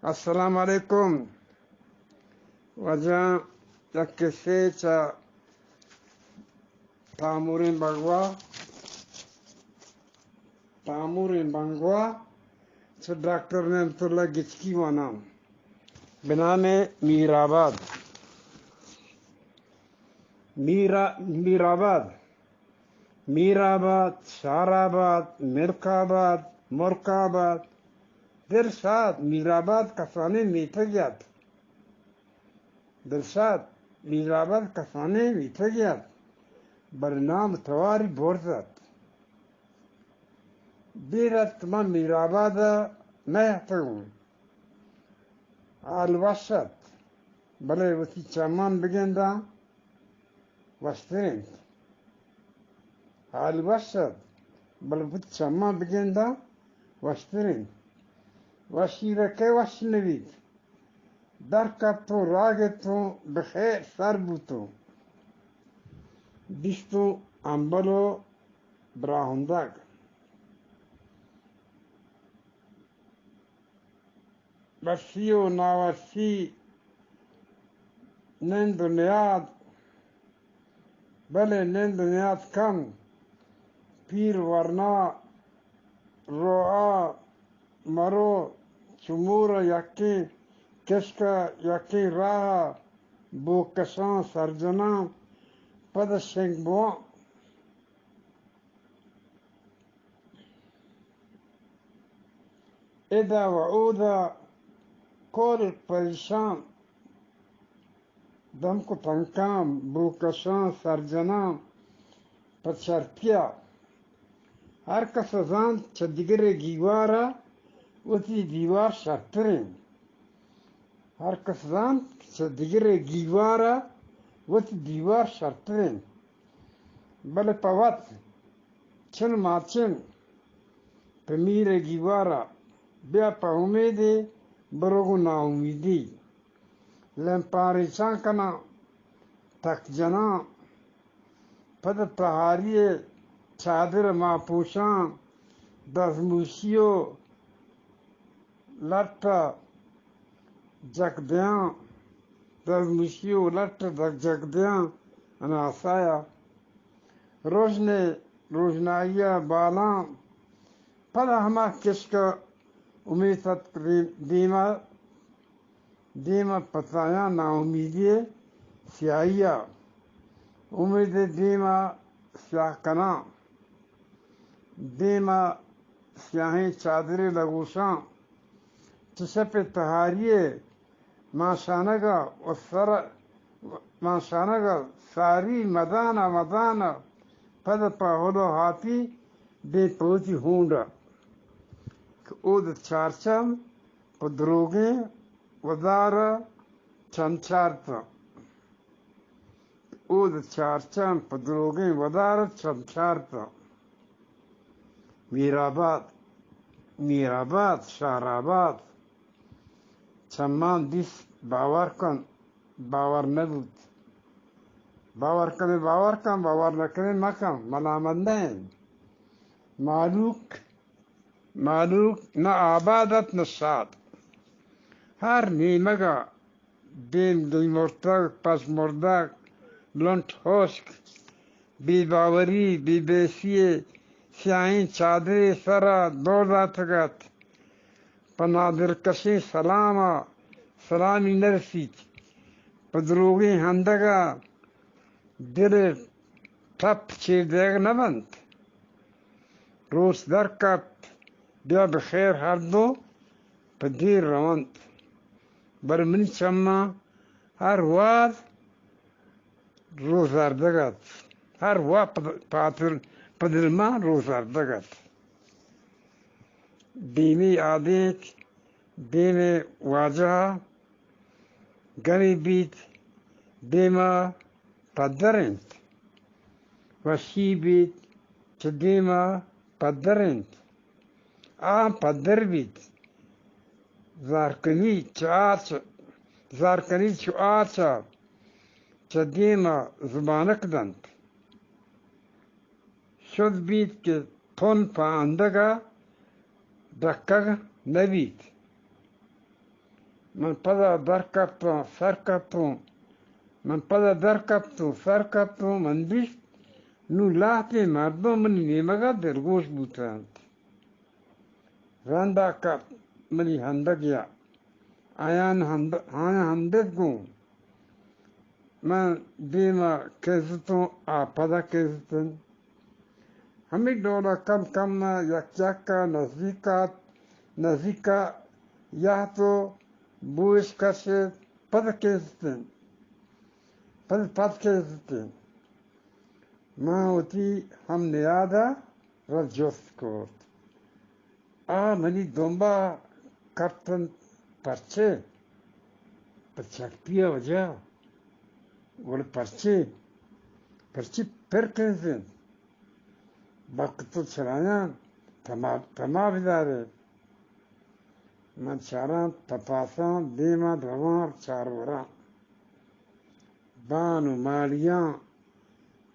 السلام علیکم۔ واجہ یک قصے چہ تاموریں بگوا، تاموریں بنگوا چہ ڈاکٹر نعمت اللہ گچکی واناں، بہ نام میر آباد۔ میر آ-، میر آباد، میر آباد، شہر آباد، ملک آباد، مرک آباد۔ دلشاد، میر آباد کسانیں میتگے ات۔ دلشاد، میر آباد کسانیں میتگے ات، بلے نام تواری برز ات۔ دیر ات من میر آباد ء نہ اتگوں۔ حال وش ات، بلے وتی چماں بگنداں، وشتر انت۔ حال وش ات، بلے وتی چماں بگنداں، وشتر انت۔ وشی را کئے وش نہ بیت؟ در کپتوں، راہ گپتوں، بخیر سر بوتوں۔ دیستوں امبل و براہندگ۔ وشی و ناوشی، نند و نیاد، بلے نند و نیاد کن۔ پیر ورنا، رو آ مرو، چو مور ء یکیں کشک ء یکیں راہ ء بوکشاں سرجناں، پد ء شنگ بواں۔ ادا و اودا کور پریشان، دمک و تنکاں، بوکشاں، سرجناں پہ چرپیا۔ ہر کس ء زانت چہ دگرے گیوار ء وتی دیوار شرتریں۔ ہر کس زانت کہ چہ دگرے گیوار ء وتی دیوار شرتریں۔ بلے پہ وت چن ماچن پہ میر ء گیوار ء بیا پہ امیدے بروگ و ناامیدی۔ لمپاریچاں کناں، تک جناں، پد تہاری ء چادر ء ماپوشاں، دزموشی و لٹ ء جک دیاں، دزموشی و لٹ ء جک دیاں اناسایا۔ روژن ء روژنائی ء بالاں، پدا ہما کشک ء امیت اتک دیم ء، دیم ء پتایاں ناامیدی ء سیاہی ء۔ امید ء دیم ء سیاہ کناں، دیم ء سیاہیں چادرے لگوشاں۔ چہ شپ ء تہاری ء مانشانگ ء و سر، مانشانگ ء ساری مدان ء مدان ء پد پہ ہل و ہاپی دیم پہ وتی ہونڈ ء کہ اود چارچم پہ دروگیں ودار ء چم چارتاں۔ اود چارچم پہ دروگیں ودار ء چم چارتاں۔ میر آباد، میر آباد، شہر آباد۔ چماں دیست، باور کن، باور نہ بوت۔ باور کنے، باور کن، باور نہ کنے، مکن، ملامت نہ انت۔ مہلوک، مہلوک نہ آباد ات نہ شاد۔ ہر نیمگ ء دیم دیمرتگ، پژمردگ، لنٹ ہشک، بے باوری، بے بیسی ء سیاہیں چادرے سر ء دور داتگ ات۔ پہ نادلکشیں سلام ء سلامی نہ رسیت۔ پہ دروگیں ہندگ ء دل ء ٹپ چیر دیگ نہ بنت۔ روچ در کپت، بیا بخیر ہر دو پہ دیر رونت۔ بلے منی چماں ہر وہد روزاردگ ات، ہر وہد پہ، پہ دل، پہ دل ماں روزاردگ ات۔ دیمی آدینک، دیمی واجہ گمی بیت، دیما پدر انت۔ وشی بیت، چہ دیما پدر انت۔ آ پدر بیت۔ زہرکنی چہ آچ، زہرکنی چو آچا چہ دیما زبانک دنت۔ شد بیت کہ تن پہ اندگا ڈکگ نہ بیت۔ من پدا در کپتاں، سر کپتاں۔ من پدا در کپتاں، سر کپتاں۔ من دیست، نوں لہتیں مردم منی نیمگ ءَ دلگوش بوتنت۔ رندا کپت منی ہندگے ءَ۔ آیان ہند-، آیان ہندت گوں من دیم ءَ کنزتوں، آ پدا کنزتنت۔ ہمے ڈول ءَ کم کم ءَ یک یک ءَ نزیک ات، نزیک ءَ یات ءُ بوش کشت، پد کنزتنت، پد، پد کنزتنت۔ من وتی ہم نیاد ءَ را جست کرت۔ آ منی دمب ءَ کپتنت، پرچے؟ پہ چرپی ءِ وجہ ءَ؟ گڑا پرچے؟ پرچے پر کنزت؟ بلکہ تو چرایاں تما، تما بدارے۔ من چاراں، تپاساں، دیم ءَ رواں، چاروراں۔ بان ءُ ماڑیاں،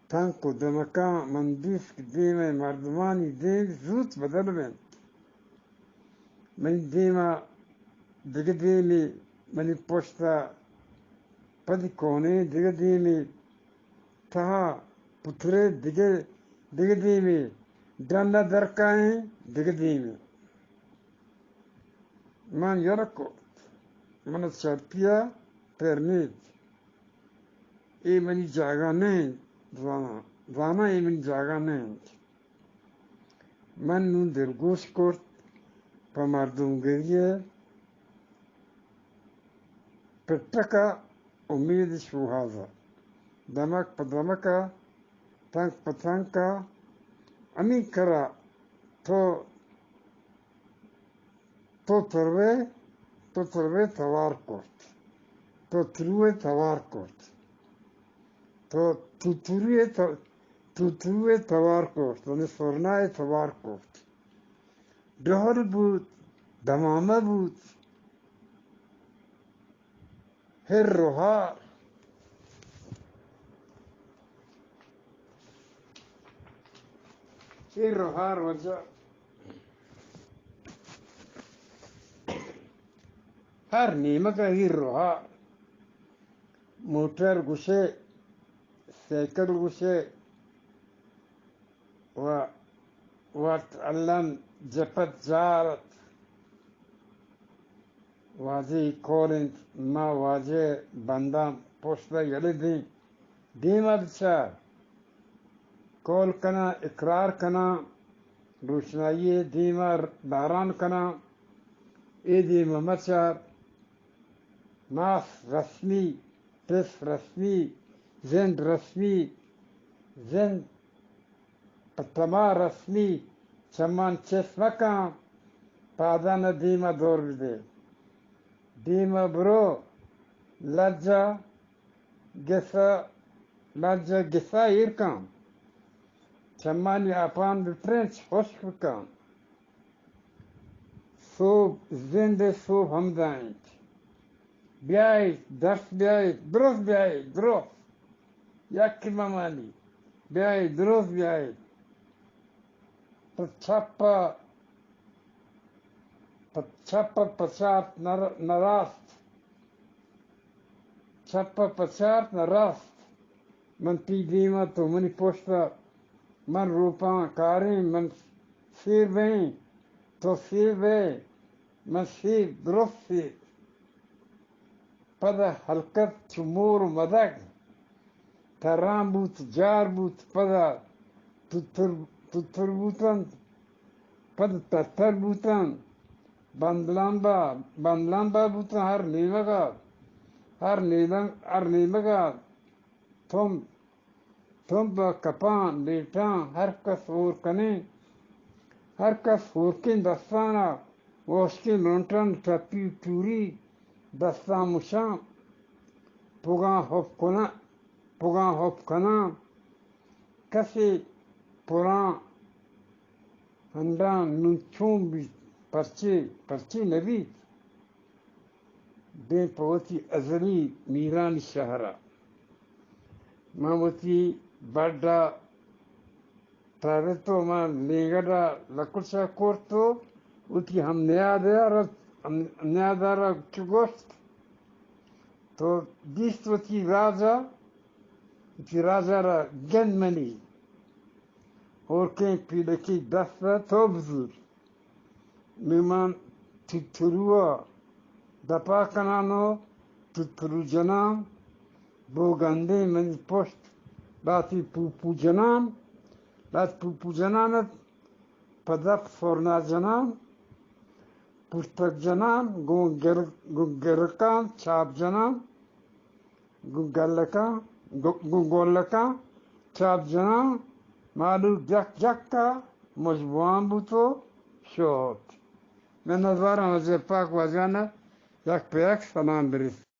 تنک ءُ دمکاں، من دیست کہ دیم ءِ مردمانی دیم زوت بدل بنت۔ منی دیم ءَ دگہ دیمے، منی پشت ءَ پدی کونیں دگہ دیمے، تہا پترے دگہ، دگہ دیمے، ڈن ءَ درکائیں دگہ دیمے۔ من یلہ کرت، من چرپی ءَ پرنیت۔ اے منی جاگہ نہ انت، زاناں، زاناں اے منی جاگہ نہ انت۔ من نوں دلگوش کرت پہ مردمگری ءِ پٹک ءَ، امید ءِ شوہاز ءَ۔ دمک پہ دمک ءَ، تنک پہ تنک ءَ، ہمے کرا تو تو تروے، تو تروے توار کرت۔ تو تروے توار کرت۔ تو، تو تروے تو، تو تروے توار کرت، یعنی سرنائے توار کرت۔ ڈہل بوت، دمامہ بوت۔ ہر ءُ ہار۔ ہر ءُ ہار واجہ۔ ہر نیمگ ءَ ہر ءُ ہار۔ موٹر گوشے، سائیکل گوشے، و وت الم جپت جارت۔ واجہ ءِ کول انت، ما واجہ ءِ بنداں پشت ءَ یلہ دیں، دیم ءَ بچار۔ کول کناں، اقرار کناں، روشنائی ءِ دیم ءَ باران کناں، اے دیم ءَ مچار۔ ماس رسمی، پس رسمی، زند رسمی، زند پہ تما رسمی، چمان چست مکن، پادان ءَ دیم ءَ دور بدے۔ دیم ءَ برو، لج ءَ گس ءَ، لج ءَ گس ءَ ایر کن، چمانی آپان بپرنچ، ہشک بکن۔ سہب، زند ءِ سہب ہمدا انت۔ بیایت، درس بیایت، درست بیایت، درست۔ یکے مہ مانی۔ بیایت، درست بیایت۔ پہ چپ ءَ، پہ چپ ءَ پچارت نہ، نہ راست۔ چپ ءَ پچارت نہ راست۔ من تئی دیم ءَ، تو منی پشت ءَ۔ من روپاں کاریں، من سیر بئیں، تو سیر بئے، من سیر، درست سیر۔ پدا ہلکت چو مور ءُ مدگ، تران بوت، جار بوت، پدا تتر، تتر بوتنت، پد تتر بوتنت، بندلمب ءَ، بندلمب ءَ بوتنت ہر نیمگ ءَ، ہر نیمگ، ہر نیمگ ءَ تمب، تمب ءَ کپاں، لیٹاں، ہر کس ہور کنیں، ہر کس ہورکیں دستان ءَ، وشکیں لنٹان، ٹپی ٹوری دستاں مشاں، پگاں ہپ کناں، پگاں ہپ کناں، کسے پراں ہنڈاں نوں چون بیت، پرچے، پرچے نہ بیت؟ دیم پہ وتی ازلی میرانی شہر ءَ۔ من وتی بڈ ءَ ترت ءُ من لینگڈ ءَ لکچ ءَ کرت ءُ وتی ہم نیاد ءَ را نیادارا چو گوشت، تو دیست وتی راجا، وتی راجا را گند منی، ہورکیں پیلکی دست تو بزور۔ من تتروا دپا کنان و تترو جنان، بو گندیں منی پشت، باتی پوپو جنان، بات پوپو جنان ات، پہ دپ سرنا جنان، پرتک جنان، گوں گر-، گوں گرکان چاپ جنان، گوں گلکاں، گوں، گوں گلکاں چاپ جناں، مالو جک جک ءَ مجبوان بوت و شت۔ من نزاراں وزیر پاک واجہ ءَ یک پہ یک سلام برست۔